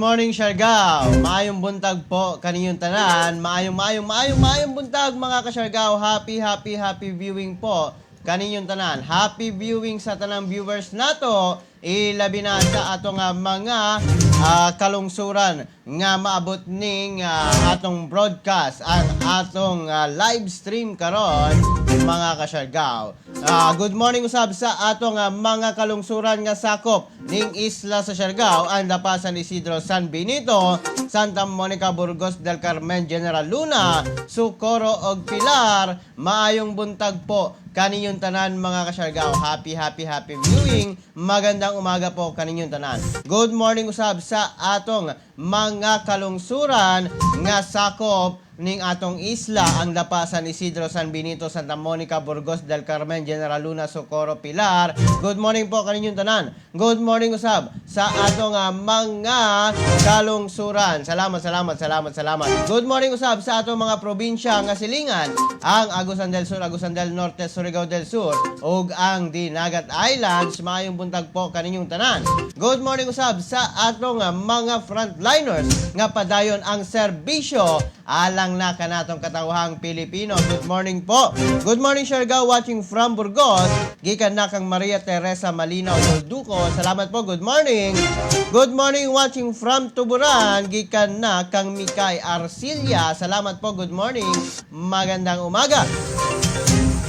Morning, Siargao. Maayong buntag po kaninyong tanan. Maayong, maayong, maayong, maayong buntag, mga ka-Siargao. Happy, happy, happy viewing po kaninyong tanan. Happy viewing sa tanang viewers nato. Ilabi na sa atong mga kalungsuran nga maabot ning atong broadcast, ang atong live stream karon, mga ka-Siargao. Good morning usab sa atong mga kalungsuran nga sakop ning isla sa Siargao, ang Dapa, San Isidro, San Benito, Santa Monica, Burgos del Carmen, General Luna, Socorro ug Pilar. Maayong buntag po kaninyong tanan, mga ka-Siargao. Happy, happy, happy viewing. Magandang umaga po kaninyong tanan. Good morning usab sa atong mga kalungsuran nga sakop ning atong isla, ang Dapa, San Isidro, San Benito, Santa Monica, Burgos del Carmen, General Luna, Socorro, Pilar. Good morning po kaninyong tanan. Good morning usab sa atong mga kalungsuran. Salamat, salamat, salamat, salamat. Good morning usab sa atong mga probinsya nga silingan, ang Agusan del Sur, Agusan del Norte, Surigao del Sur ug ang Dinagat Islands. Maayong buntag po kaninyong tanan. Good morning usab sa atong mga frontliners nga padayon ang serbisyo alang na kanatong katawhang Pilipino. Good morning po. Good morning, Siargao, watching from Burgos. Gikan na kang Maria Teresa Malinaw Dolduco. Salamat po. Good morning. Good morning, watching from Tuburan. Gikan na kang Mikay Arcilia. Salamat po. Good morning. Magandang umaga.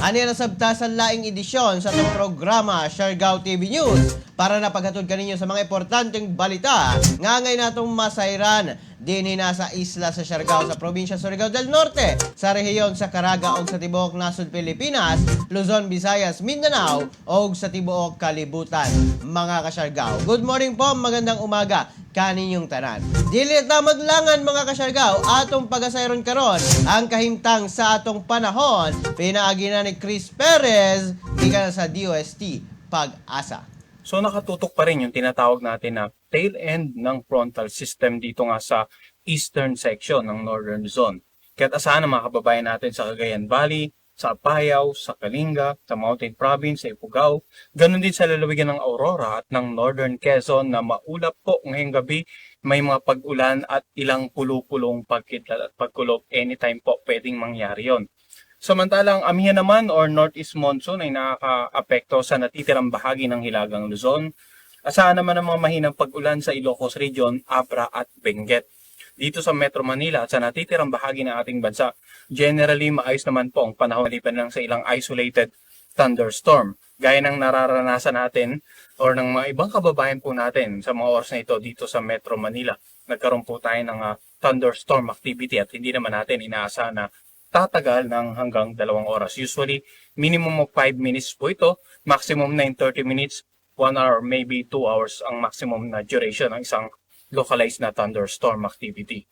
Ani na sabta sa laing edisyon sa atong programa Siargao TV News para napaghatod kaninyo sa mga importanteng balita nga ngay natong masayran dinhi na sa isla sa Siargao, sa probinsya Surigao del Norte, sa rehiyon sa Caraga ug sa tibuok nasod Pilipinas, Luzon, Visayas, Mindanao ug sa tibuok kalibutan, mga kasyargao. Good morning po, magandang umaga kaninyong tanan. Dili ta maglangan, mga kasyargao, atong pagasayron karon ang kahimtang sa atong panahon pinaagi na ni Chris Perez gikan sa DOST Pag-asa. So nakatutok pa rin yung tinatawag natin na tail end ng frontal system dito nga sa eastern section ng Northern Luzon. Kaya't asahan ng mga kababayan natin sa Cagayan Valley, sa Apayao, sa Kalinga, sa Mountain Province, sa Ifugao, ganun din sa lalawigan ng Aurora at ng Northern Quezon na maulap po ngayong gabi, may mga pag-ulan at ilang pulu-pulong pagkidlat at pagkulog. Anytime po pwedeng mangyari yon. Samantalang amihan naman or northeast monsoon ay nakaka-apekto sa natitirang bahagi ng Hilagang Luzon. Asahan naman ang mga mahinang pag-ulan sa Ilocos Region, Abra at Benguet. Dito sa Metro Manila at sa natitirang bahagi ng ating bansa, generally maayos naman po ang panahon maliban lang sa ilang isolated thunderstorm. Gaya ng nararanasan natin or ng mga ibang kababayan po natin sa mga oras na ito dito sa Metro Manila. Nagkaroon po tayo ng thunderstorm activity at hindi naman natin inaasahan na tatagal ng hanggang 2 oras. Usually, minimum of 5 minutes po ito, maximum na in 30 minutes, 1 hour, maybe 2 hours ang maximum na duration ng isang localized na thunderstorm activity.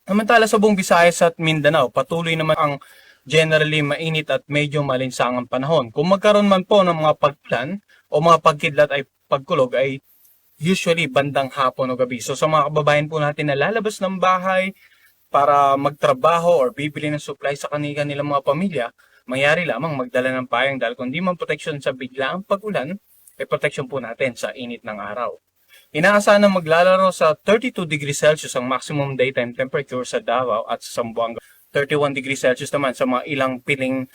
Samantala sa buong Visayas at Mindanao, patuloy naman ang generally mainit at medyo malinsangang panahon. Kung magkaroon man po ng mga pag-ulan o mga pagkidlat ay pagkulog ay usually bandang hapon o gabi. So sa mga kababayan po natin na lalabas ng bahay para magtrabaho or bibili ng supply sa kanilang mga pamilya, mangyari lamang magdala ng payong dahil kung di man protection sa biglaang pag-ulan, ay protection po natin sa init ng araw. Inaasahan na maglalaro sa 32 degrees Celsius ang maximum daytime temperature sa Davao at sa Zamboanga. 31 degrees Celsius naman sa mga ilang piling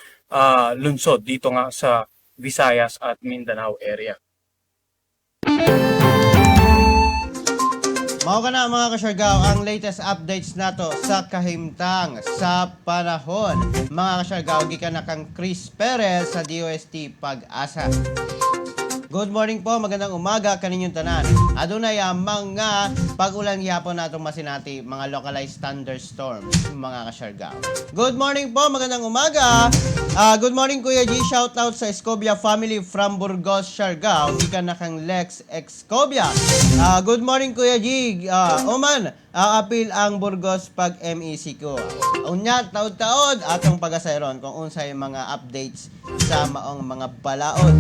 lungsod dito nga sa Visayas at Mindanao area. Mao kana, mga kasyargao, ang latest updates nato sa kahimtang sa panahon. Mga kasyargao, gikan na kang Chris Perez sa DOST Pag-asa. Good morning po, magandang umaga kaninyong tanan. Adunay mga pag-ulan gihapon natong masinati, mga localized thunderstorms, mga kasyargao. Good morning po, magandang umaga. Good morning, Kuya G, shout out sa Escobia family from Burgos, Siargao. Gikan na kang Lex Escobia. Good morning, Kuya G. Oman, apil ang Burgos pag MECQ. Unya, taod-taod atong pagasayron kung unsay mga updates sa maong mga balaod.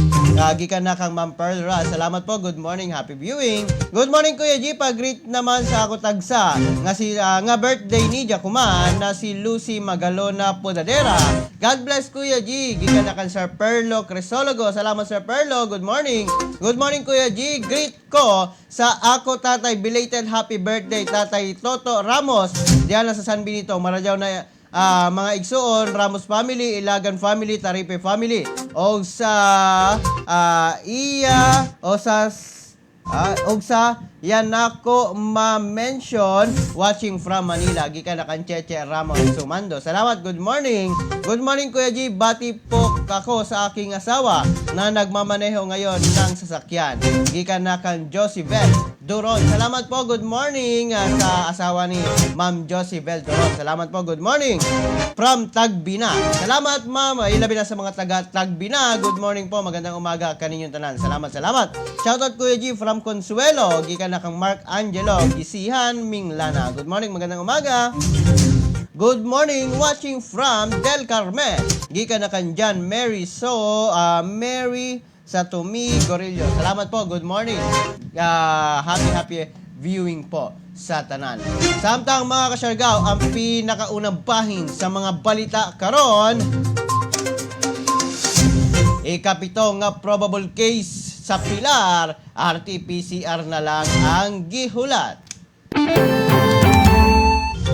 Gikan na kang Ma'am Pearl Ra. Salamat po. Good morning. Happy viewing. Good morning, Kuya G. Pag-greet naman sa ako tagsa nga si nga birthday ni Jakuman na si Lucy Magalona Podadera. God bless, Kuya G. Gikan na kan Sir Perlo Crisologo. Salamat, Sir Perlo. Good morning. Good morning, Kuya G. Greet ko sa ako tatay, belated happy birthday, Tatay Toto Ramos. Diyan na sa San Benito. Maradyaw na mga igsuon, Ramos family, Ilagan family, Taripe family. O sa iya o sa og sa Yanako ma-mention, watching from Manila, gikan na kan Cheche Ramos Sumando. Salamat, good morning. Good morning, Kuya G. Bati po ako sa aking asawa na nagmamaneho ngayon ng sasakyan. Gikan na kan Josibel Duron. Salamat po, good morning sa asawa ni Ma'am Josibel Duron. Salamat po, good morning. From Tagbina. Salamat, ma'am. Ilabi na sa mga taga Tagbina. Good morning po. Magandang umaga kaninyong tanan. Salamat, salamat. Shoutout, Kuya G, from Consuelo. Gikan na kang Mark Angelo Gisihan Minglana. Good morning, magandang umaga. Good morning, watching from Del Carmen. Gikan na kan John Mary So, Mary sa Tumi Gorillo. Salamat po, good morning. Happy, happy viewing po sa tanan. Samtang, mga kasyargaw, ang pinakaunang bahin sa mga balita karon, ikapito nga probable case sa Pilar, RT-PCR na lang ang gihulat.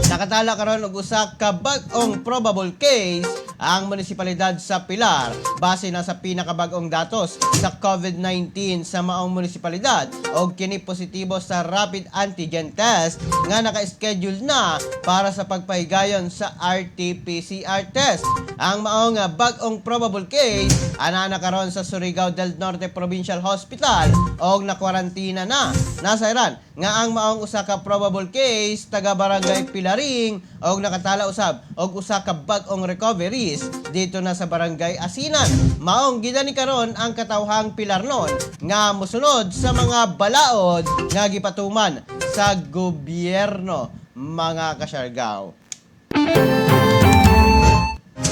Nakatala karon og usa ka bag-ong probable case ang munisipalidad sa Pilar base na sa pinakabag-ong datos sa COVID-19 sa maong munisipalidad, og kini positibo sa rapid antigen test nga naka-schedule na para sa pagpahigayon sa RT-PCR test. Ang maong bag-ong probable case ana na karon sa Surigao del Norte Provincial Hospital og nakwarantina na. Nasayran nga ang maong usa ka probable case taga Barangay Pilaring og nakatala usab og usa ka bag-ong recoveries dito na sa Barangay Asinan. Maong gidani karon ang katawhang Pilarnon nga mosunod sa mga balaod nga gipatuman sa gobyerno, mga kasyargaw.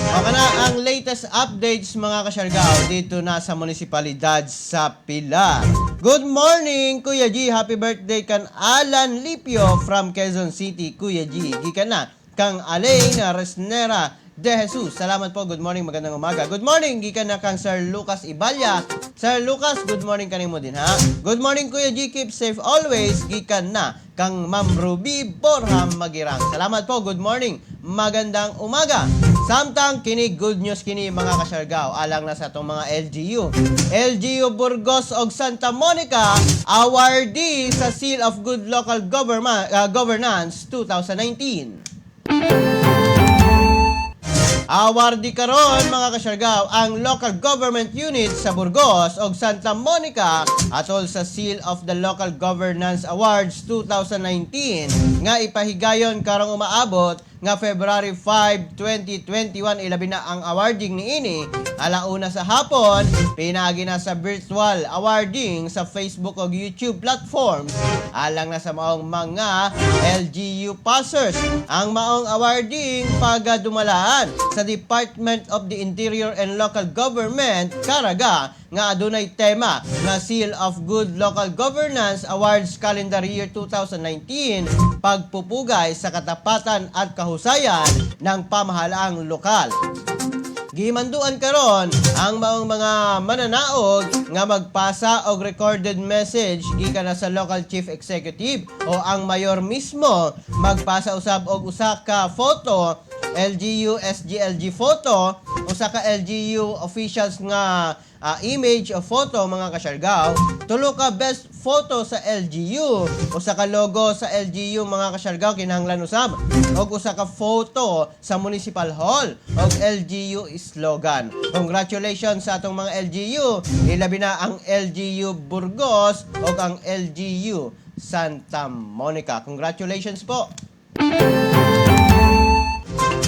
Okay na ang latest updates, mga kasyargaw, dito na sa munisipalidad sa Pilar. Good morning, Kuya G. Happy birthday kan Alan Lipio from Quezon City, Kuya G. Gikan na kang Alain Resnera De Jesus. Salamat po. Good morning. Magandang umaga. Good morning. Gikan na kang Sir Lucas Ibalya. Sir Lucas, good morning kanimo din ha. Good morning, Kuya G. Keep safe always. Gikan na kang Ma'am Ruby Borham Magirang. Salamat po. Good morning. Magandang umaga. Samtang kini, good news kini, mga kasyargaw, alang na sa atong mga LGU. LGU Burgos og Santa Monica awardee sa Seal of Good Local Governance 2019. Awardee karon, mga kasyargaw, ang local government unit sa Burgos og Santa Monica atol sa Seal of the Local Governance Awards 2019 nga ipahigayon karong umaabot nga February 5, 2021. Ilabi na ang awarding niini alauna sa hapon, pinaagi na sa virtual awarding sa Facebook ug YouTube platforms alang na sa maong mga LGU passers. Ang maong awarding pagadumalaan sa Department of the Interior and Local Government, Caraga, nga adunay tema nga Seal of Good Local Governance Awards Calendar Year 2019, pagpupugay sa katapatan at kahusayan ng pamahalaang lokal. Gimanduan karon ang maong mga mananaog nga magpasa og recorded message gikan na sa local chief executive o ang mayor mismo, magpasa usab og usa ka photo, LGU SGLG photo, usa ka LGU officials nga image o photo, mga kasyargaw, tulo ka best photo sa LGU, usa ka logo sa LGU, mga kasyargaw, kinahanglan usab og usa ka photo sa municipal hall og LGU slogan. Congratulations sa atong mga LGU, ilabi na ang LGU Burgos ug ang LGU Santa Monica. Congratulations po.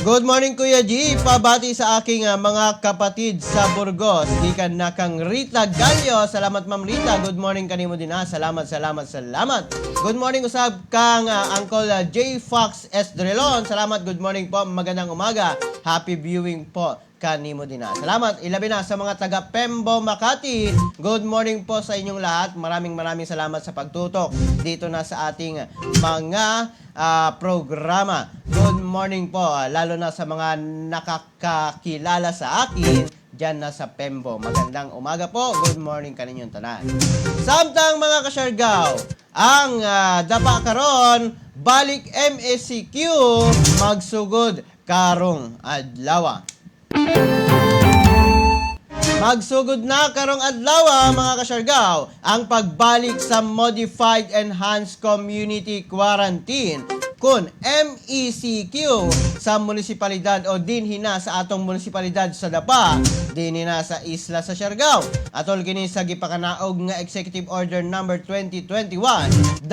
Good morning, Kuya G. Pabati sa aking mga kapatid sa Burgos. Gikan na kang Rita Gallo. Salamat, Ma'am Rita. Good morning kanimo din ha. Salamat, salamat, salamat. Good morning usab kang Uncle J Fox S. Drilon. Salamat. Good morning po. Magandang umaga. Happy viewing po kanimo dinha. Salamat, ilabi na sa mga taga Pembo, Makati. Good morning po sa inyong lahat. Maraming maraming salamat sa pagtutok dito na sa ating mga programa. Good morning po, lalo na sa mga nakakakilala sa akin dyan na sa Pembo. Magandang umaga po. Good morning kaninyong tanan. Samtang, mga kasyargaw, ang dapa karon balik MECQ magsugod karong adlaw. Magsugod na karong adlaw, mga kasyargaw, ang pagbalik sa Modified Enhanced Community Quarantine kun MECQ sa munisipalidad o dinhi na sa atong munisipalidad sa Dapa, dinhi na sa isla sa Siargao. Atol kini sa gipakanaog nga Executive Order number 2021-003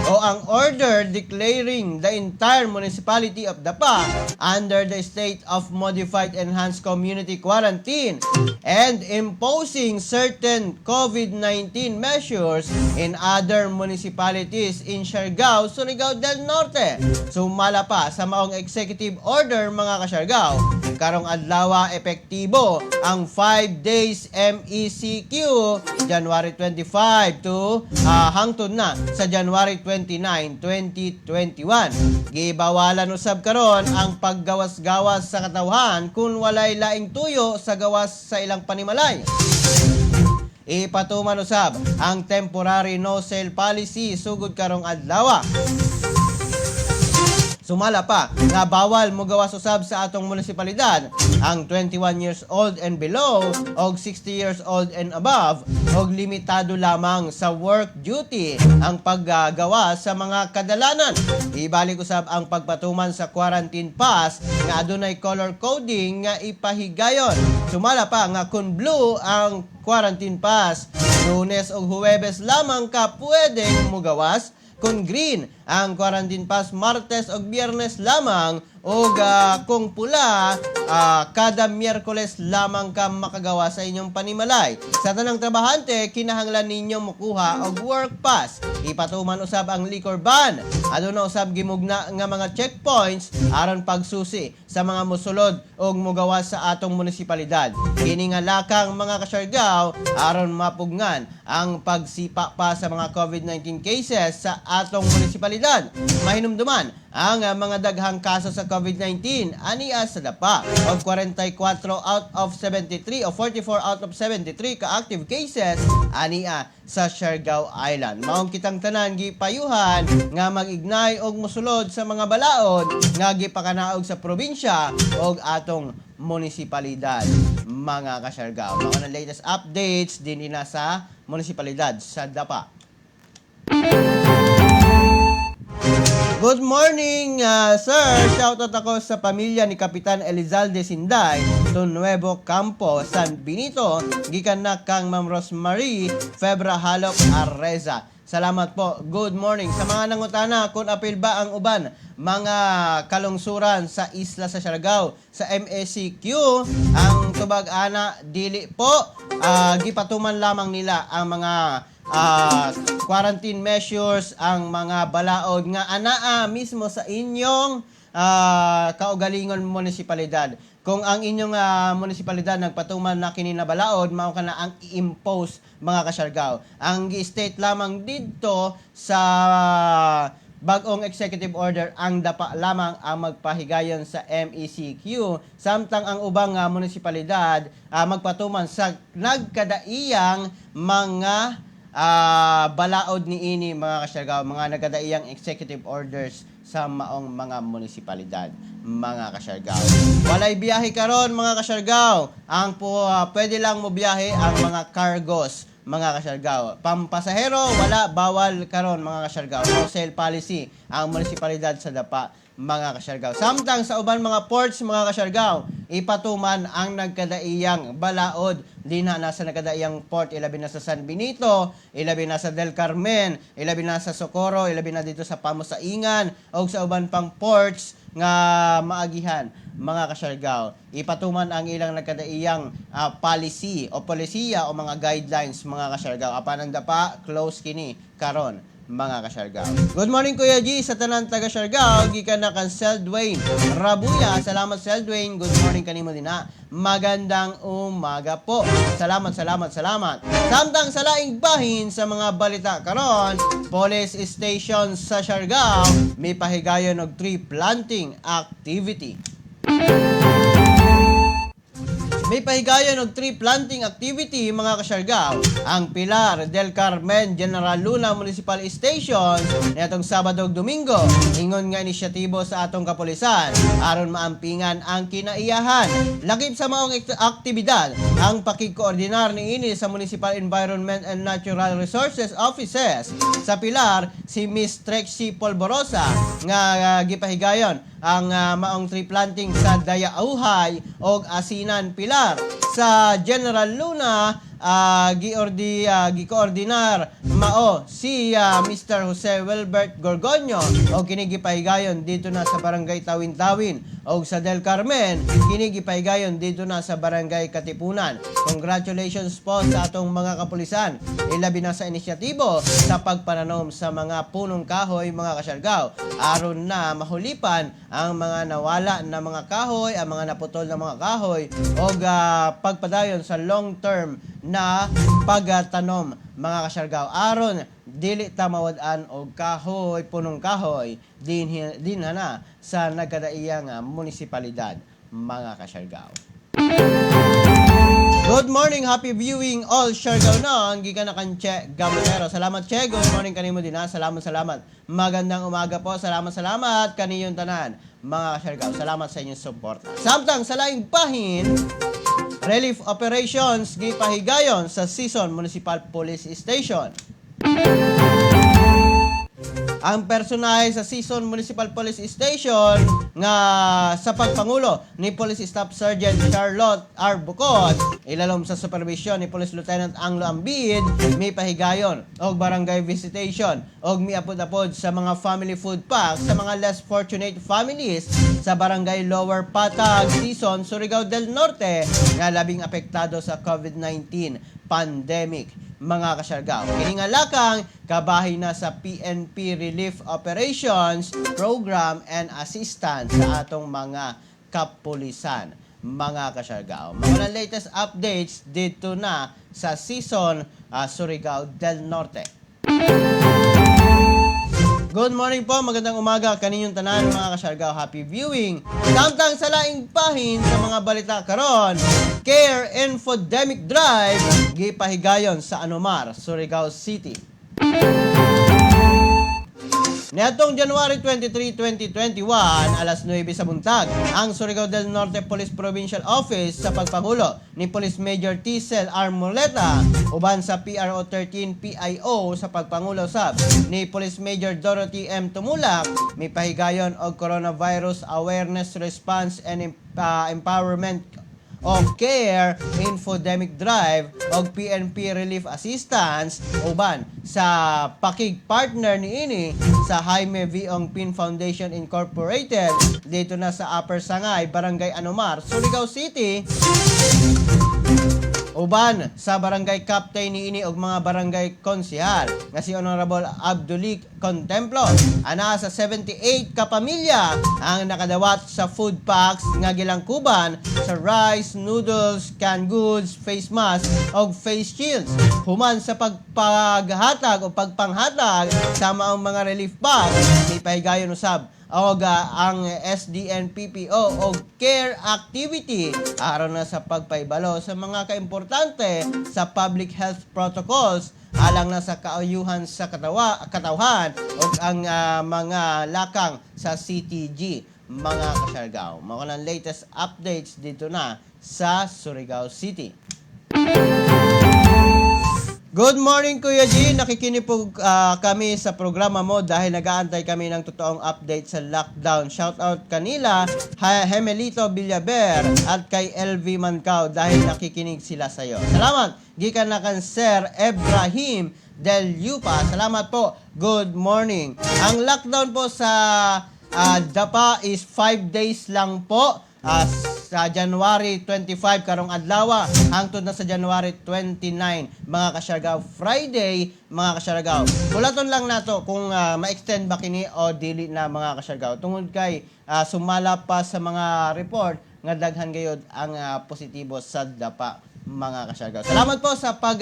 o ang order declaring the entire municipality of Dapa under the state of modified enhanced community quarantine and imposing certain COVID-19 measures in other municipalities in Siargao, Surigao del Norte. Sumala pa sa maong executive order, mga kasyargao, karong adlaw epektibo ang 5 days MECQ, January 25 to hangtod na sa January 29, 2021. Gibawalan usab karon ang paggawas-gawas sa katawhan kung walay laing tuyo sa gawas sa ilang panimalay. Ipatuman usab ang temporary no sale policy sugod karong adlaw. Sumala pa nga bawal mogawas usab sa atong munisipalidad ang 21 years old and below og 60 years old and above og limitado lamang sa work duty ang paggagawa sa mga kadalanan. Ibalik usab ang pagpatuman sa quarantine pass nga adunay color coding nga ipahigayon. Sumala pa nga kung blue ang quarantine pass, Lunes ug Huwebes lamang ka pwedeng mugawas. Kung green ang quarantine pass, Martes o Biyernes lamang o kung pula, kada Miyerkules lamang ka makagawa sa inyong panimalay. Sa tanang trabahante, kinahanglan ninyo mukuha og work pass. Ipatuman usab ang liquor ban. Aduna usab gimugna nga mga checkpoints aron pagsusi sa mga musulod og mugawas sa atong munisipalidad. Kini nga lakang, mga kasyargaw, aron mapugngan ang pagsipa pa sa mga COVID-19 cases sa atong munisipalidad. Mahinumduman ang mga daghang kaso sa COVID-19 ania sa Dapa og 44 out of 73 o 44 out of 73 ka active cases ania sa Siargao Island. Maong kitang tanan gipayuhan nga mag-ignay og musulod sa mga balaod nga gipakanaog sa probinsya og atong munisipalidad, mga kasyargao. Mao na latest updates dinhi na sa munisipalidad sa Dapa. Good morning, sir. Shoutout ako sa pamilya ni Kapitan Elizalde Sinday, to Nuevo Campo, San Benito, gikan na kang Ma'am Rosemary Febra Halok Arreza. Salamat po. Good morning. Sa mga nangutana kung apil ba ang uban mga kalungsuran sa isla sa Siargao sa MECQ, ang tubag ana, dili po. Gipatuman lamang nila ang mga quarantine measures, ang mga balaod nga anaa mismo sa inyong kaugalingon munisipalidad. Kung ang inyong munisipalidad nagpatuman na kini na balaod, mao kana ang i-impose, mga kasyargao. Ang gi-state lamang didto sa bagong executive order, ang Dapa lamang ang magpahigayon sa MECQ samtang ang ubang munisipalidad magpatuman sa nagkadaiyang mga balaod niini, mga kasyargao, mga nagkadaiyang executive orders sa maong mga munisipalidad, mga kasyargao. Walay biyahe karon, mga kasyargao. Ang po pwede lang mo biyahe ang mga cargos, mga kasyargao. Pampasahero, wala, bawal karon, mga kasyargao. No sale policy ang munisipalidad sa Dapa, mga kasyargao. Samtang sa uban mga ports, mga kasyargao, ipatuman ang nagkadaiyang balaod dinha na sa nagkadaiyang port, ilabi na sa San Benito, ilabi na sa Del Carmen, ilabi na sa Socorro, ilabi na dito sa Pamusaingan o sa uban pang ports nga maagihan, mga kasyargao. Ipatuman ang ilang nagkadaiyang policy o polisiya o mga guidelines, mga kasyargao. Apan ang Dapa, close kini karon. mga kasyargao. Good morning, Kuya G, sa tanan taga Siargao, gikan na kan Sel Dwayne Rabuya. Salamat, Sel Dwayne. Good morning kanimo din ha. Magandang umaga po. Salamat, salamat, salamat. Samtang sa laing bahin sa mga balita karon, police station sa Siargao may pahigayon og tree planting activity. May pahigayon og tree planting activity, mga kasyargaw, ang Pilar del Carmen General Luna Municipal Station nitong Sabado ug Domingo. Ingon nga inisyatibo sa atong kapulisan aron maampingan ang kinaiyahan. Lakip sa maong aktibidad ang pakigkoordinar niini sa Municipal Environment and Natural Resources Offices sa Pilar, si Miss Trexie Polvorosa, nga gipahigayon ang maong tree planting sa Dayauhay og Asinan, Pilar. Sa General Luna, gikoordinar mao si Mr. Jose Wilbert Gorgonio og kini gipahigayon dito na sa Barangay Tawin-Tawin, og sa Del Carmen kini gipahigayon dito na sa Barangay Katipunan. Congratulations po sa atong mga kapulisan, ilabi na sa inisyatibo sa pagpananom sa mga punong kahoy, mga kasyargaw, aron na mahulipan ang mga nawala na mga kahoy, ang mga naputol na mga kahoy og pagpadayon sa long term na pagtanom, mga kasyargaw, aron dili ta mawad-an og kahoy, punong kahoy din na sa nagkadaiyang munisipalidad, mga kasyargaw. Good morning, happy viewing all Siargao na. Gikan na kan Che Gamotero. Salamat, Che. Good morning kanimo din ha. Salamat, salamat. Magandang umaga po. Salamat, salamat kaniyong tanan, mga Siargao. Salamat sa inyong suporta. Samtang sa laing bahin, relief operations gipahigayon sa Sison Municipal Police Station. Ang personahe sa Sison Municipal Police Station nga sa pagpangulo ni Police Staff Sergeant Charlotte R. Bucod, ilalom sa supervision ni Police Lieutenant Anglo Ambid, may pahigayon og barangay visitation og miapod-apod sa mga family food packs sa mga less fortunate families sa Barangay Lower Patag, Sison, Surigao del Norte nga labing apektado sa COVID-19 pandemic, mga kasyargaw. Kini nga lakang kabahin na sa PNP Relief Operations Program and Assistance sa atong mga kapulisan, mga kasyargaw. Mga latest updates dito na sa Sison, Surigao del Norte. Good morning po, magandang umaga kaninyong tanan, mga kasyargaw. Happy viewing. Samtang sa laing bahin sa mga balita karon, Care Infodemic Drive gipahigayon sa Anomar, Surigao City. Netong January 23, 2021, alas 9 sa buntag, ang Surigao del Norte Police Provincial Office sa pagpangulo ni Police Major Tisel R. Muleta uban sa PRO 13 PIO sa pagpangulo sab ni Police Major Dorothy M. Tumulak may pahigayon og Coronavirus Awareness Response and Empowerment of Care Infodemic Drive og PNP Relief Assistance uban sa pakig-partner niini sa Jaime V. Ongpin Foundation Incorporated dito na sa Upper Sangay, Barangay Anomar, Surigao City, uban sa barangay captain niini og mga barangay konsihal nga si Honorable Abdulik Contemplo. Ana sa 78 ka pamilya ang nakadawat sa food packs nga gilangkuban sa rice, noodles, canned goods, face mask og face shields. Human sa pagpaghatag o pagpanghatag sa maong mga relief packs, may pahigayon usab og ang SDNPPO og care activity aron na sa pagpaibalo sa mga kaimportante sa public health protocols alang na sa kaayuhan sa katawhan ug ang mga lakang sa CTG, mga kasyargaw. Mga ng latest updates dito na sa Surigao City. Good morning, Kuya G. Nakikinig po kami sa programa mo dahil nag-aantay kami ng totoong update sa lockdown. Shout out kanila Hemelito Villaber at kay LV Mancao dahil nakikinig sila sa iyo. Salamat. Gikan na kan Sir Ebrahim Del Yupa. Salamat po. Good morning. Ang lockdown po sa Dapa is 5 days lang po. Sa January 25 karong adlaw hangtod na sa January 29, mga kasyargaw, Friday, mga kasyargaw. Hulaton lang nato kung ma-extend ba kini o dili na, mga kasyargaw, tungod kay sumala pa sa mga report nga daghan gayod ang positibo sa Dapa, mga kasyargaw. Salamat po sa pag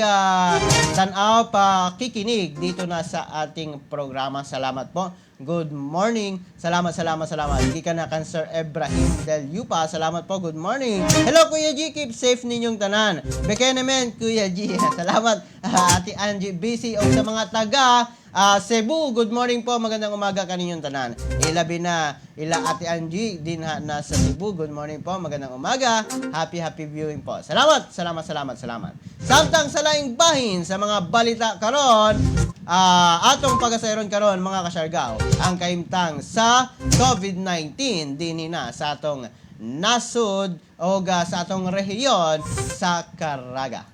tanaw, pakikinig dito na sa ating programa. Salamat po. Good morning. Salamat, salamat, salamat. Gikan na kan Sir Ebrahim Del Yupa. Salamat po. Good morning. Hello, Kuya G. Keep safe ninyong tanan. Beke naman, Kuya G. Salamat, Ate Angie BC. O sa mga taga Cebu, good morning po. Magandang umaga kaninyong tanan. Ilabi na ila Ate Angie din ha, nasa Cebu. Good morning po. Magandang umaga. Happy, happy viewing po. Salamat, salamat, salamat, salamat. Samtang sa laing bahin sa mga balita karon, atong pagasayron karon, mga kasyargaw, ang kaimtang sa COVID-19 dinhi na sa atong nasud o sa atong rehiyon sa Caraga.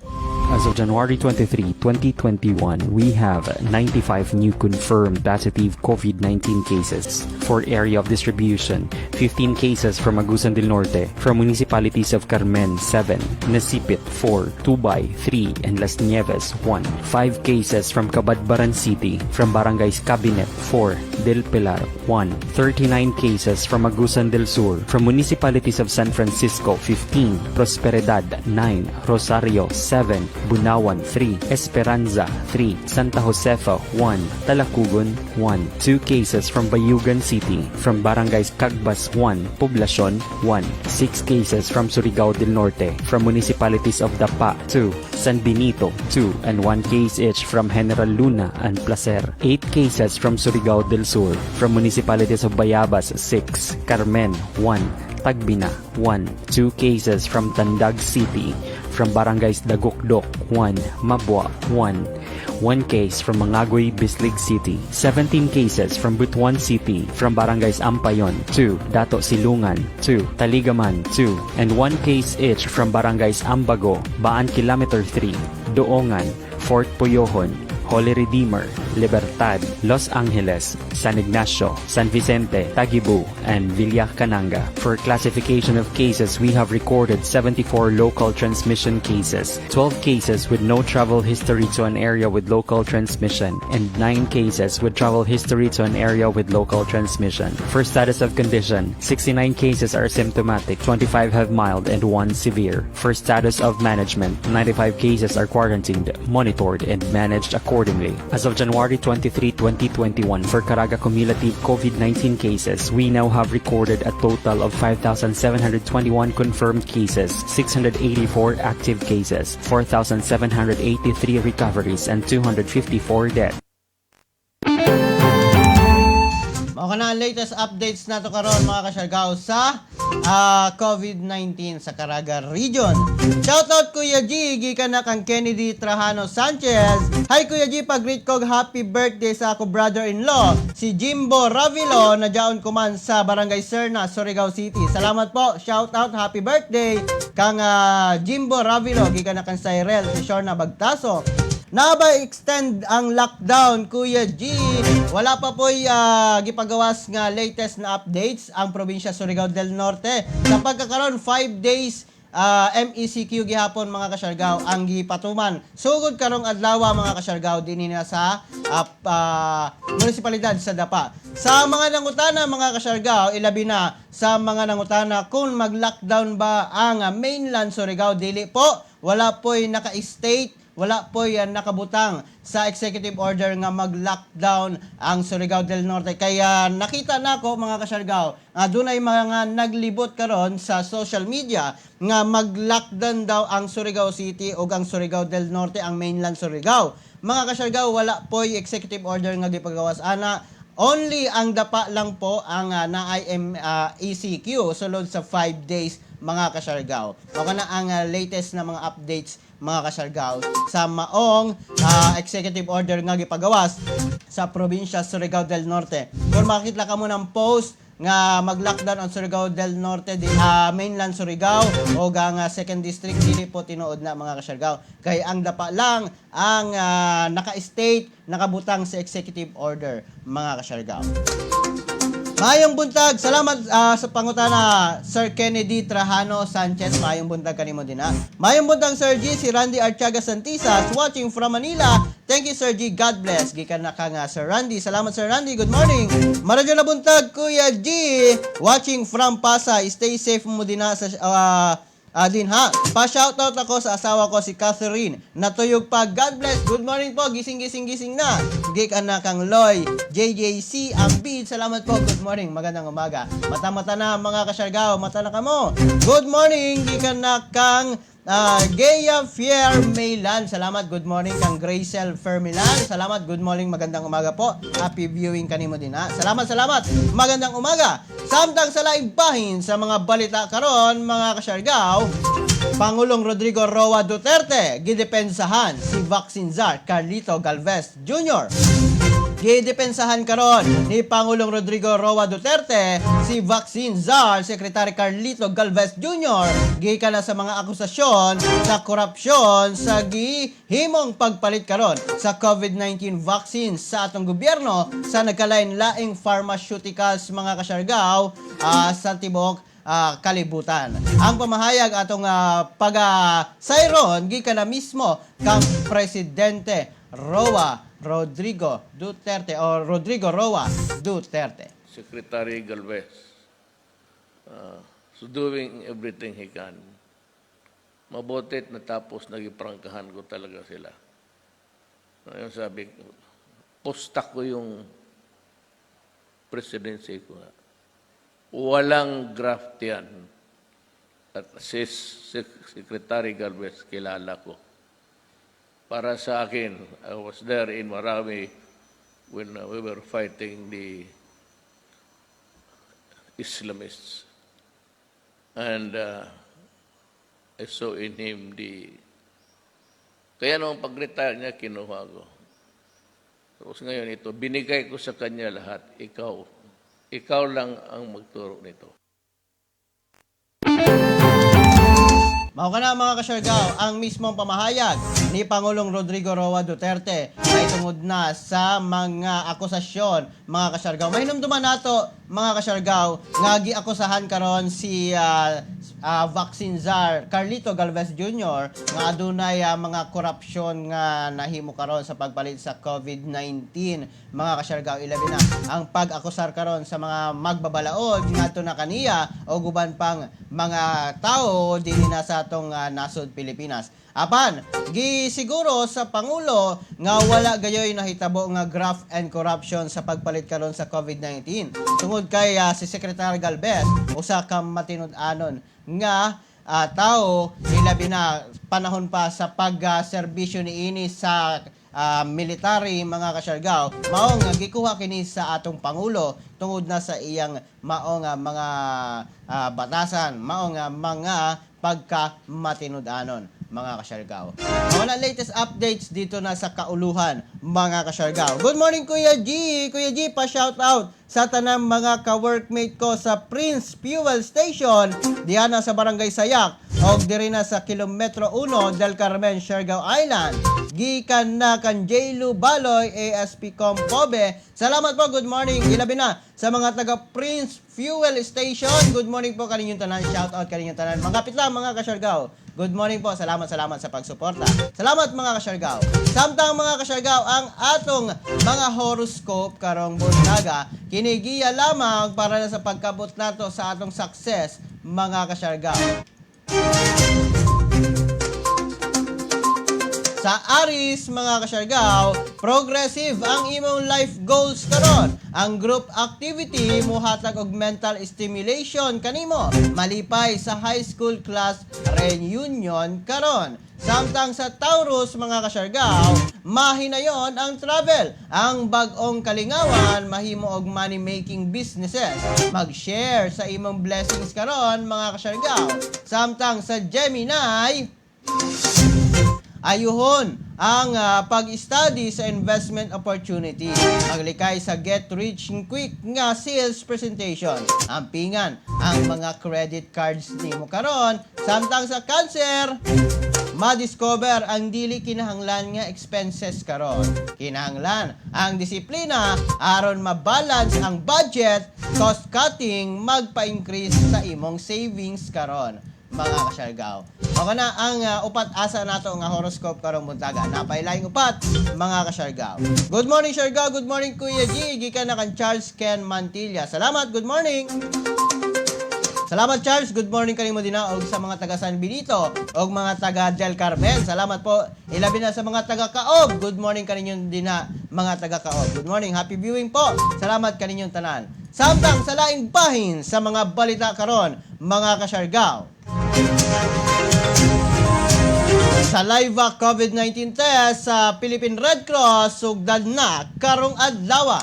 As of January 23, 2021, we have 95 new confirmed positive COVID-19 cases. For area of distribution, 15 cases from Agusan del Norte, from municipalities of Carmen 7, Nasipit 4, Tubay 3, and Las Nieves 1. 5 cases from Cabadbaran City, from Barangays Cabinet 4, Del Pilar 1. 39 cases from Agusan del Sur, from municipalities of San Francisco 15, Prosperidad 9, Rosario 7, Bunawan 3, Esperanza 3, Santa Josefa 1, Talacugon 1. 2 cases from Bayugan City, from Barangays Cagbas 1, Poblacion 1. 6 cases from Surigao del Norte, from municipalities of Dapa 2, San Benito 2, and 1 case each from General Luna and Placer. 8 cases from Surigao del Sur, from municipalities of Bayabas 6, Carmen 1, Tagbina 1, 2 cases from Tandag City, from Barangays Dagukdok 1, Mabua 1, 1 case from Mangagoy, Bislig City, 17 cases from Butuan City, from Barangays Ampayon 2, Dato Silungan 2, Taligaman 2, and 1 case each from Barangays Ambago, Baan Kilometer 3, Doongan, Fort Puyohon, Holy Redeemer, Libertad, Los Angeles, San Ignacio, San Vicente, Tagibu, and Villa Cananga. For classification of cases, we have recorded 74 local transmission cases, 12 cases with no travel history to an area with local transmission, and 9 cases with travel history to an area with local transmission. For status of condition, 69 cases are symptomatic, 25 have mild, and 1 severe. For status of management, 95 cases are quarantined, monitored, and managed accordingly. As of January 23, 2021, for Caraga cumulative COVID-19 cases, we now have recorded a total of 5,721 confirmed cases, 684 active cases, 4,783 recoveries, and 254 deaths. Mao kana ang latest updates nato karon, mga kasyargaw, sa COVID-19 sa Caraga Region. Shoutout, Kuya G, gikan na kang Kennedy Trajano Sanchez. Hi, Kuya G, pag-greet kog happy birthday sa ako brother-in-law, si Jimbo Ravilo na jaon kuman sa Barangay Serna, Surigao City. Salamat po. Shoutout, happy birthday kang Jimbo Ravilo, gikan na kang Cyril Shorna Bagtaso. Naa ba extend ang lockdown, Kuya G? Wala pa po'y gipagawas nga latest na updates ang probinsya Surigao del Norte. Sa pagkakaroon, 5 days MECQ gihapon, mga kasyargaw, ang gipatuman. Sugod karong adlaw, mga kasyargaw, dinhi na sa munisipalidad sa Dapa. Sa mga nangutana, mga kasyargaw, ilabi na sa mga nangutana kung mag-lockdown ba ang mainland Surigao, dili po. Wala po'y naka-state, wala po yan nakabutang sa executive order nga mag-lockdown ang Surigao del Norte. Kaya nakita nako, mga kasyargaw, nga dunay mga naglibot karon sa social media nga mag-lockdown daw ang Surigao City o ang Surigao del Norte, ang mainland Surigao. Mga kasyargaw, wala po'y executive order nga gipagawas ana. Only ang Dapa lang po ang naay ECQ sulod sa 5 days, mga kasyargaw. Mao na ang latest na mga updates, mga kasyargaw, sa maong executive order nga gipagawas sa probinsya Surigao del Norte. Kung makita ka mo ng post nga mag-lockdown ang Surigao del Norte, di, mainland Surigao o ang second district, dili po tinuod na, mga kasyargaw. Kay ang Dapa lang ang naka-state, nakabutang sa executive order, mga kasyargaw. Maayong buntag. Salamat sa pangutana, Sir Kennedy Trajano Sanchez. Maayong buntag kanimo din ha. Maayong buntag, Sir G, si Randy Archaga Santisas watching from Manila. Thank you, Sir G. God bless. Gikan na ka nga, Sir Randy. Salamat, Sir Randy. Good morning. Maradyo na buntag, Kuya G. Watching from Pasay. Stay safe mo din ha sa din ha. Pa-shoutout ako sa asawa ko si Catherine. Natuyog pa. God bless. Good morning po. Gising, gising, gising na. Gik anak kang Loy. JJC Ambid. Salamat po. Good morning. Magandang umaga. Mata-mata na, mga kasyargao. Mata na kamo. Good morning. Gik anak kang Gea Fier Mailan. Salamat. Good morning kang Gracel Fermilan. Salamat. Good morning. Magandang umaga po. Happy viewing kanimo din ha. Salamat, salamat. Magandang umaga. Samtang sa laing bahin sa mga balita karon, mga kasyargao, Pangulong Rodrigo Roa Duterte gidepensahan si Vaccine Czar Carlito Galvez Jr. Gidepensahan karon ni Pangulong Rodrigo Roa Duterte si Vaccine Czar Secretary Carlito Galvez Jr. gikan na sa mga akusasyon sa korupsyon sa gihimong pagpalit karon sa COVID-19 vaccine sa atong gobyerno sa nagkalain-laing pharmaceuticals, mga kasyargaw, sa tibok kalibutan. Ang pamahayag atong pag-sayron gikan na mismo kang Presidente Roa Rodrigo Duterte o Rodrigo Roa Duterte. Secretary Galvez so doing everything he can. Mabuti't natapos, nagiprangkahan ko talaga sila. Ayun, sabi ko, posta ko yung presidency ko. Walang graft yan. At si Secretary Galvez, kilala ko. Para sa akin, I was there in Marawi when we were fighting the Islamists. And I saw in him the... Kaya nung pag-retire niya, kinuha ko. Tapos ngayon ito, binigay ko sa kanya lahat. Ikaw lang ang magturo nito. Mao kana, mga kasyargao, ang mismong pamahayag ni Pangulong Rodrigo Roa Duterte ay tungod na sa mga akusasyon, mga kasyargao. Mahinumduman nato, mga kasyargao, nga giakusahan karon si Vaccine Czar Carlito Galvez Jr. nga adunay mga korupsyon nga nahimo karon sa pagpalit sa COVID-19, mga kasyargao. Ilabi na ang pag-akusar karon sa mga magbabalaod ngadto na kaniya o guban pang mga tao dinhi na sa atong nasod Pilipinas. Apan, gisiguro sa pangulo nga wala gayoy nahitabo nga graft and corruption sa pagpalit karon sa COVID-19. Tungod kay si Secretary Galvez usa ka matinud-anon nga tao, ilabi na panahon pa sa pagserbisyo niini sa military, mga kasyargao, mao nga gikuha kini sa atong pangulo tungod na sa iyang mao nga mga batasan, mao nga mga pagka matinud-anon, mga kasyargao. Mao na latest updates dito na sa kauluhan, mga kasyargao. Good morning, Kuya G. Kuya G, pa shout out sa tanang mga ka-workmate ko sa Prince Fuel Station diha na sa Barangay Sayak og diri na sa Kilometro 1, Del Carmen, Siargao Island. Gikan na kan J. Baloy, ASP Compobe. Salamat po, good morning. Ilabi na sa mga taga Prince Fuel Station. Good morning po kaninyong tanan. Shout out kaninyong tanan. Mga lang, mga kasyargao. Good morning po. Salamat, salamat sa pagsuporta. Salamat, mga kasyargao. Samtang, mga kasyargao, ang atong mga horoscope karong buntaga, kinigiya lamang para na sa pagkabot nato sa atong success, mga kasyargao. Sa Aries, mga kasyargao, progressive ang imong life goals karon. Ang group activity muhatag og mental stimulation kanimo. Malipay sa high school class reunion karon. Samtang sa Taurus, mga kasyargao, mahinayon ang travel. Ang bag-ong kalingawan mahimo og money making businesses. Mag-share sa imong blessings karon, mga kasyargao. Samtang sa Gemini, ayuhon ang pag-study sa investment opportunity. Maglikay sa get rich quick nga sales presentation. Ampingan ang mga credit cards nimo karon. Samtang sa Cancer, Ma-discover ang dili kinahanglan nga expenses karon. Kinahanglan ang disiplina aron ma-balance ang budget, cost cutting magpa-increase sa imong savings karon, mga kasyargaw. Okay na ang upat asa nato nga horoscope karong buntaga. Napailaing upat, mga kasyargaw. Good morning, Siargao. Good morning, Kuya G. Gikan na kan Charles Ken Mantilla. Salamat. Good morning. Salamat, Charles. Good morning kanimo din og sa mga taga San Benito og mga taga Del Carmen. Salamat po. Ilabi na sa mga taga Kaob. Good morning kaninyo din mga taga Kaob. Good morning. Happy viewing po. Salamat kaninyong tanan. Samtang sa laing bahin sa mga balita karon, mga kasyargaw. Saliva COVID-19 test sa Philippine Red Cross sugdan na karong adlaw.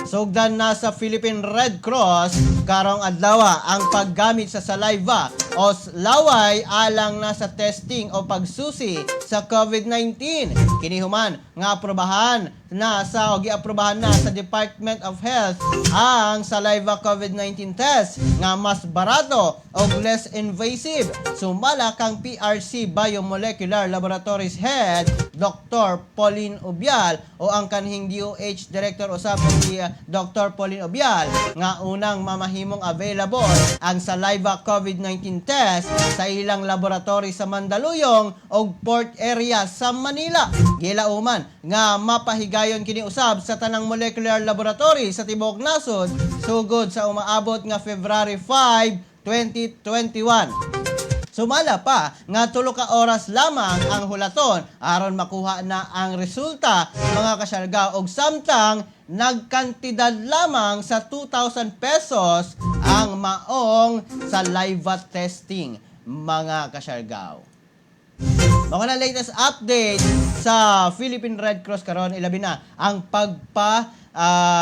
Sugdan na sa Philippine Red Cross karong adlaw ang paggamit sa saliva o laway alang na sa testing o pagsusi sa COVID-19. Kini human nga aprobahan na sa o giaprobahan na sa Department of Health ang saliva COVID-19 test nga mas barato o less invasive. Sumala kang PRC Biomolecular Laboratories Head Dr. Pauline Ubial o ang kanhing DOH Director usab si Dr. Pauline Ubial nga unang mamahimong available ang saliva COVID-19 test sa ilang laboratory sa Mandaluyong og Port Area sa Manila. Gilauman nga mapahigayon kini usab sa tanang molecular laboratory sa tibuok nasod sugod sa umaabot nga February 5, 2021. Sumala pa nga 3 ka oras lamang ang hulaton aron makuha na ang resulta, mga kasyargaw, og samtang nagkantidad lamang sa 2,000 pesos ang maong saliva testing, mga kasyargaw. Mga na latest update sa Philippine Red Cross karon, ilabi na ang pagpa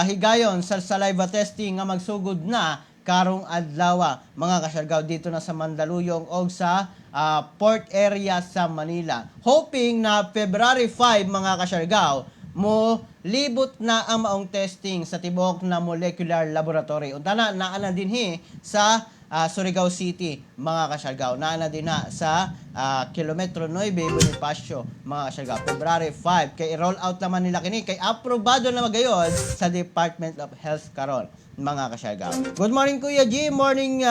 higayon sa saliva testing nga magsugod na karong adlaw, mga kasyargaw, dito na sa Mandaluyong og sa port area sa Manila. Hoping na February 5, mga kasyargaw, mo libot na ang maong testing sa tibuok na molecular laboratory. Unta na naa na dinhi sa Surigao City, mga kasyargaw. Naa na din na sa kilometro 9 Bonifacio, mga kasyargaw. February 5 kay i-roll out naman nila kini kay aprobado na magayon sa Department of Health karon, mga kasyargaw. Good morning, Kuya G, morning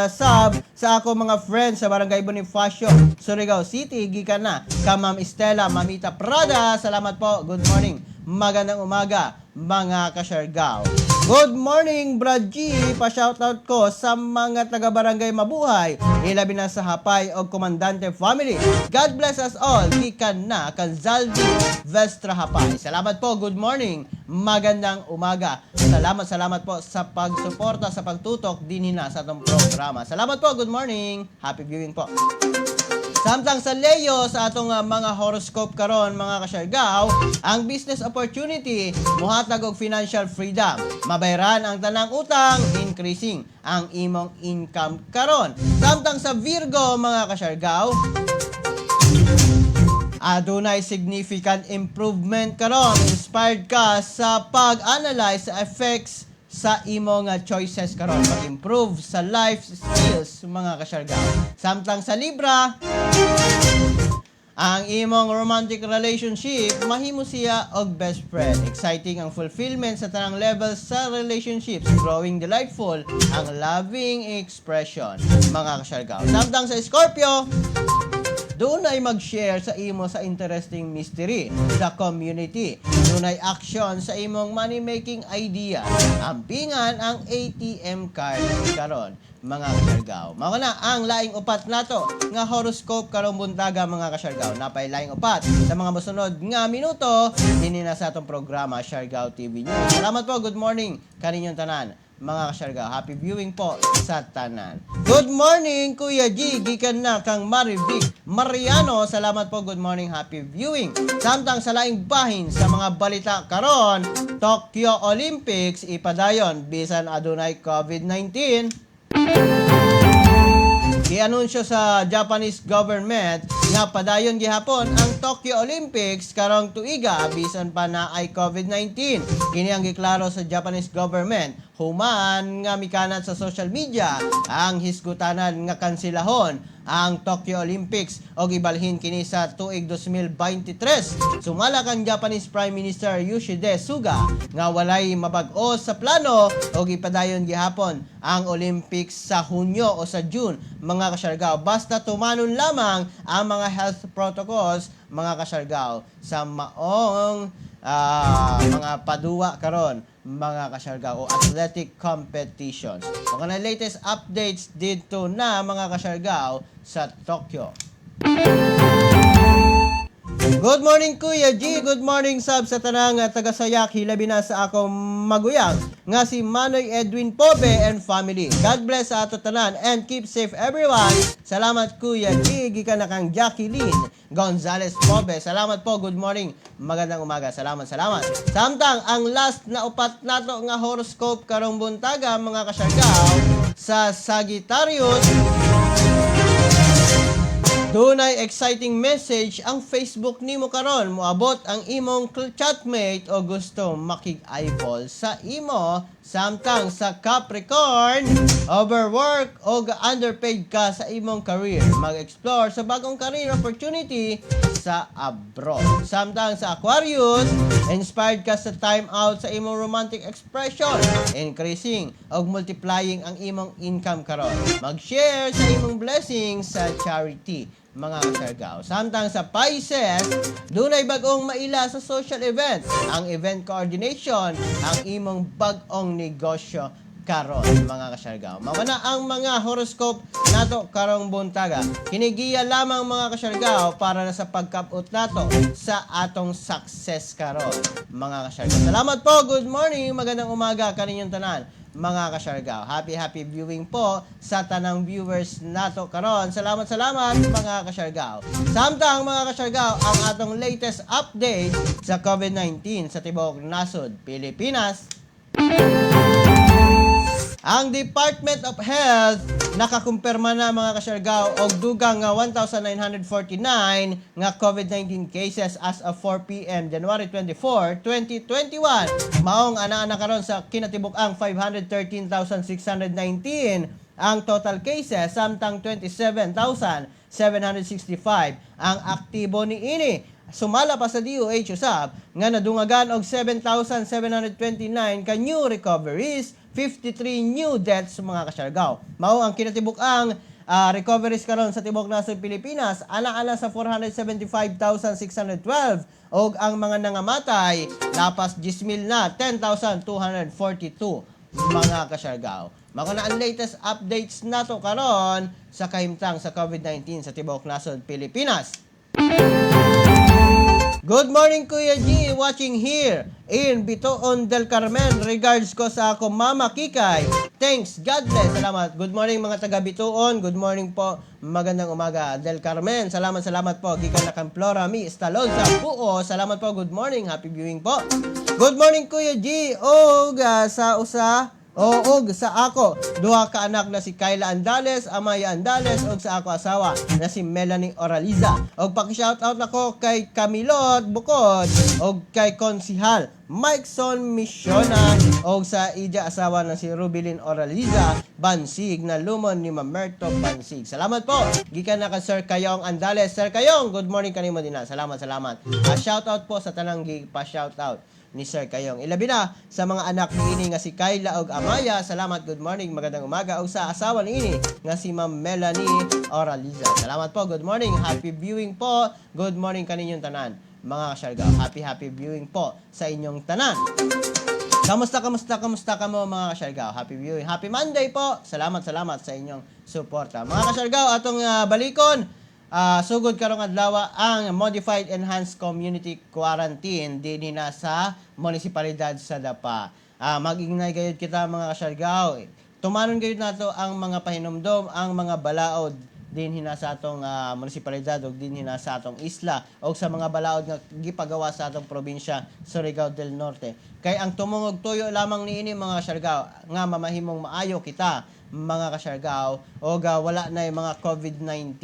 sab sa ako mga friends sa Barangay Bonifacio, Surigao City, gikan na ka Ma'am Estela Mamita Prada. Salamat po. Good morning. Magandang umaga, mga kasyargaw. Good morning, Brad G. Pa-shoutout ko sa mga taga-barangay Mabuhay, ilabi na sa Hapay o Komandante family. God bless us all. Gikan na kan Zaldi Vestra Hapay. Salamat po. Good morning. Magandang umaga. Salamat, salamat po sa pagsuporta, sa pagtutok din na sa atong programa. Salamat po. Good morning. Happy viewing po. Samtang sa Leo, sa atong mga horoscope karon, mga kasyargaw, ang business opportunity muhatag og financial freedom. Mabayaran ang tanang utang, increasing ang imong income karon. Samtang sa Virgo, mga kasyargaw, adunay significant improvement karon. Inspired ka sa pag-analyze sa effects sa imong choices karon. Mag-improve sa life skills, mga kasyargaw. Samtang sa Libra, ang imong romantic relationship, mahimo siya og best friend. Exciting ang fulfillment sa tanang levels sa relationships, growing delightful ang loving expression, mga kasyargaw. Samtang sa Scorpio, dunay mag-share sa imo sa interesting mystery sa community. Dunay action sa imong money-making idea. Ampingan ang ATM card karon, mga kasyargaw. Mao na ang laing upat nato nga horoscope karong buntaga, mga kasyargaw. Napay laing upat sa mga mosunod nga minuto dinhi na sa atong programa Siargao TV News. Salamat po. Good morning kaninyong tanan, mga kasyargaw. Happy viewing po sa tanan. Good morning, Kuya G. Gikan na kang Marivic Mariano. Salamat po. Good morning. Happy viewing. Samtang sa laing bahin sa mga balita karon, Tokyo Olympics ipadayon bisan adunay COVID-19. Gianunsyo sa Japanese government nga padayon gihapon ang Tokyo Olympics karong tuiga bisan pa na ay COVID-19. Kini ang giklaro sa Japanese government human nga mikanat sa social media ang hisgutanan nga kansilahon ang Tokyo Olympics og ibalhin kini sa tuig 2023. Sumala kang Japanese Prime Minister Yoshihide Suga nga walay mabag-o sa plano og ipadayon gihapon ang Olympics sa Hunyo o sa June, mga kasyargaw, basta tumanon lamang ang mga health protocols, mga kasyargaw, sa maong mga paduwa karon, mga kasyargaw, o athletic competitions. Mga na latest updates dito na, mga kasyargaw, sa Tokyo. Good morning, Kuya G. Good morning sab sa tanang taga-Sayak, hilabi na sa akong maguyang nga si Manoy Edwin Pobe and family. God bless sa ato tanan and keep safe everyone. Salamat, Kuya G. Gikan na kang Jacqueline Gonzales Pobe. Salamat po. Good morning. Magandang umaga. Salamat, salamat. Samtang ang last na upat nato nga horoscope karong buntaga, mga kasyargaw, sa Sagittarius. Dunay exciting message ang Facebook nimo karon. Moabot ang imong chatmate o gusto makig-eyeball sa imo. Samtang sa Capricorn, overwork o underpaid ka sa imong career. Mag-explore sa bagong career opportunity sa abroad. Samtang sa Aquarius, inspired ka sa time out sa imong romantic expression, increasing og multiplying ang imong income karon. Mag-share sa imong blessings sa charity, mga kasyargaw. Samtang sa Pisces, dunay bag-ong maila sa social event. Ang event coordination, ang imong bag-ong negosyo karon, mga kasyargaw. Mao na ang mga horoscope nato karong buntaga. Kinigiya lamang, mga kasyargaw, para na sa pagkaput nato sa atong success karon, mga kasyargaw. Salamat po. Good morning. Magandang umaga kaninyong tanan, mga kasyargaw. Happy happy viewing po sa tanang viewers nato karon. Salamat, salamat, mga kasyargaw. Samtang, mga kasyargaw, ang atong latest update sa COVID-19 sa tibuok nasod Pilipinas. Ang Department of Health nakakumpirma na, mga kasyargaw, og dugang nga 1,949 nga COVID-19 cases as of 4 p.m. January 24, 2021. Maong ana-ana karon sa kinatibuk-ang 513,619 ang total cases, samtang 27,765 ang aktibo niini. Sumala pa sa DOH usab nga nadungagan og 7,729 ka new recoveries, 53 new deaths, mga kasyargaw. Mao ang kinatibuk-ang recoveries karon sa tibuok nasod Pilipinas ana-ana sa 475,612 og ang mga nangamatay lapas 10,000 na, 10,242, mga kasyargaw. Mao na ang latest updates nato karon sa kahimtang sa COVID-19 sa tibuok nasod Pilipinas. Good morning, Kuya G, watching here in Bitoon del Carmen. Regards ko sa ako Mama Kikay. Thanks, God bless. Salamat. Good morning, mga taga Bitoon. Good morning po. Magandang umaga, Del Carmen. Salamat, salamat po. Gikan na kang Flora Mi Staloza Puo. Salamat po. Good morning. Happy viewing po. Good morning, Kuya G. Og sa usa o og sa ako duha ka anak na si Kyla Andales, Amaya Andales og sa ako asawa na si Melanie Oraliza. Og paki-shoutout nako kay Camilot Bukod og kay Konsihal Mikeson Missiona og sa ija asawa na si Rubilin Oraliza Bansig na lumon ni Mamerto Bansig. Salamat po. Gikan na ka Sir Kayong Andales. Sir Kayong, good morning kanimo din na. Salamat, salamat. Shoutout po sa tanang pa shoutout ni Sir Kayong. Ilabi na sa mga anak niini nga si Kyla og Amaya. Salamat, good morning, magandang umaga. Og sa asawa niini nga si Ma'am Melanie Oraliza. Salamat po, good morning. Happy viewing po. Good morning kaninyong tanan, mga kasyargaw. Happy happy viewing po sa inyong tanan. Kamusta, kamusta, kamusta ka mo, mga kasyargaw? Happy viewing. Happy Monday po. Salamat, salamat sa inyong suporta. Mga kasyargaw, atong balikon. Sugod karong adlaw ang Modified Enhanced Community Quarantine dinhi na sa munisipalidad sa Dapa. Mag-ingnay gayud kita, mga kasyargaw. Tumanon gayud nato ang mga pahinumdom, ang mga balaod dinhi na sa atong munisipalidad ug dinhi na sa atong isla og sa mga balaod nga gipagawa sa atong probinsya Surigao del Norte. Kay ang tumong ug tuyo lamang niini, mga kasyargaw, nga mamahimong maayo kita, mga kasyargaw, og wala na yung mga COVID-19.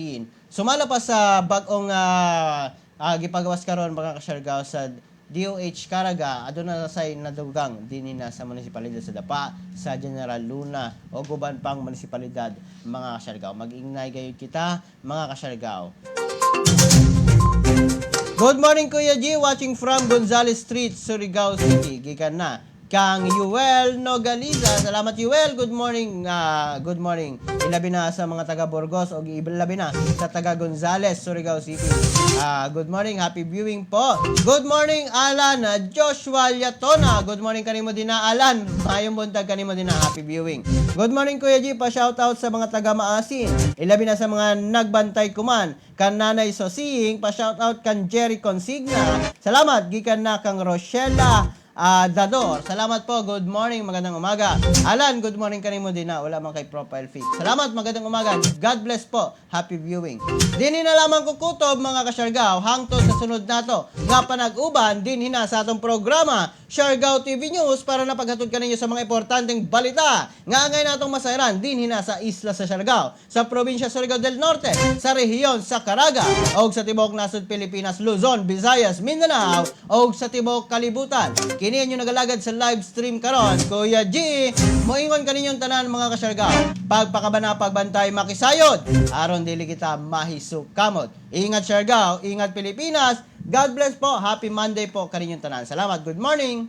Sumala pa sa bag-ong gipagawas karon, mga kasyargaw, sa DOH Caraga aduna na say nadugang dinhi na sa munisipalidad sa Dapa, sa General Luna o uban pang munisipalidad, mga kasyargaw. Mag-ingnay gayud kita, mga kasyargaw. Good morning, Kuya G, watching from Gonzales Street, Surigao City. Gikan na kang Yuel Nogaliza. Salamat, Yuel. Good morning. Good morning. Ilabi na sa mga taga Burgos o ilabi na sa taga Gonzales, Surigao City. Good morning. Happy viewing po. Good morning, Alan Joshua Yatona. Good morning kanimo din na, Alan. Maayong buntag kanimo din na. Happy viewing. Good morning, Kuya G. Pa shout out sa mga taga Maasin. Ilabi na sa mga nagbantay kuman. Kan Nanay Sosing, pa shout out kan Jerry Consigna. Salamat gikan na kang Rochella Dador. Salamat po. Good morning. Magandang umaga. Alan, good morning kanimo din na. Wala man kay profile pic. Salamat. Magandang umaga. God bless po. Happy viewing. Dini na lamang kukutob, mga kasyargaw, hangtod sa sunod nato nga panag-uban dinhi na sa atong programa Siargao TV News para napaghatod kaninyo sa mga importanteng balita nga angay natong masayran dinhi na sa isla sa Siargao, sa probinsya Surigao del Norte, sa rehiyon sa Caraga, og sa tibuok nasod Pilipinas, Luzon, Visayas, Mindanao, og sa tibuok kalibutan. Kini inyo nagalagad sa live stream karon, Kuya G, moingon kaninyong tanan, mga kasyargao. Pagpakabana, pagbantay, makisayod, aron dili kita mahisukamot. Ingat, Siargao, ingat, Pilipinas. God bless po. Happy Monday po kaninyong tanan. Salamat. Good morning.